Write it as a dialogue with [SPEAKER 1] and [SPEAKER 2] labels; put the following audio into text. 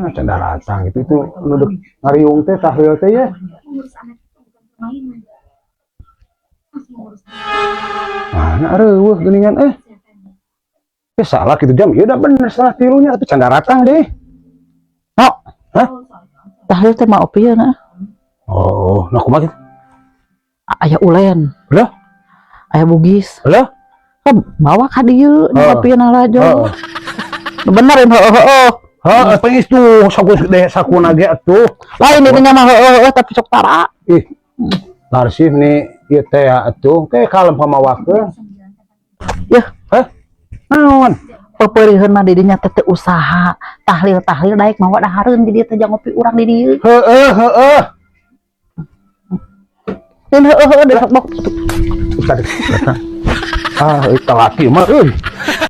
[SPEAKER 1] Nah, can datang gitu itu nu dek ngariung teh tahlil teh ya. Mana reueuh geuningan eh. Eh, salah gitu jam. Ya udah bener 2.30 nya, tapi can datang deh.
[SPEAKER 2] Oh.
[SPEAKER 1] Hah?
[SPEAKER 2] Tahlil teh mah opi na.
[SPEAKER 1] Oh, nah kumaha gitu?
[SPEAKER 2] Aya ulen.
[SPEAKER 1] Lah?
[SPEAKER 2] Aya bugis.
[SPEAKER 1] Lah?
[SPEAKER 2] Kan bawa ka dieu
[SPEAKER 1] Oh.
[SPEAKER 2] opi na lah jo.
[SPEAKER 1] Heeh.
[SPEAKER 2] Bener ini heueuh heueuh.
[SPEAKER 1] Heeh, pengis tuh saku deh sakuna ge atuh.
[SPEAKER 2] Lain ini mah heueuh heueuh tapi sok tara.
[SPEAKER 1] Ih. Larsif nih ieu teh ya atuh, ke kalem pamawakeun.
[SPEAKER 2] Yah.
[SPEAKER 1] Hah? Naon?
[SPEAKER 2] Pepeuriheun mah di dinya teh teu usaha. Tahlil-tahlil daek mawa dahareun di dieu teh jang ngopi urang di dieu.
[SPEAKER 1] Heeh, heeh.
[SPEAKER 2] Lain heueuh heueuh deh sok bok.
[SPEAKER 1] Ah, itu laki mah euy.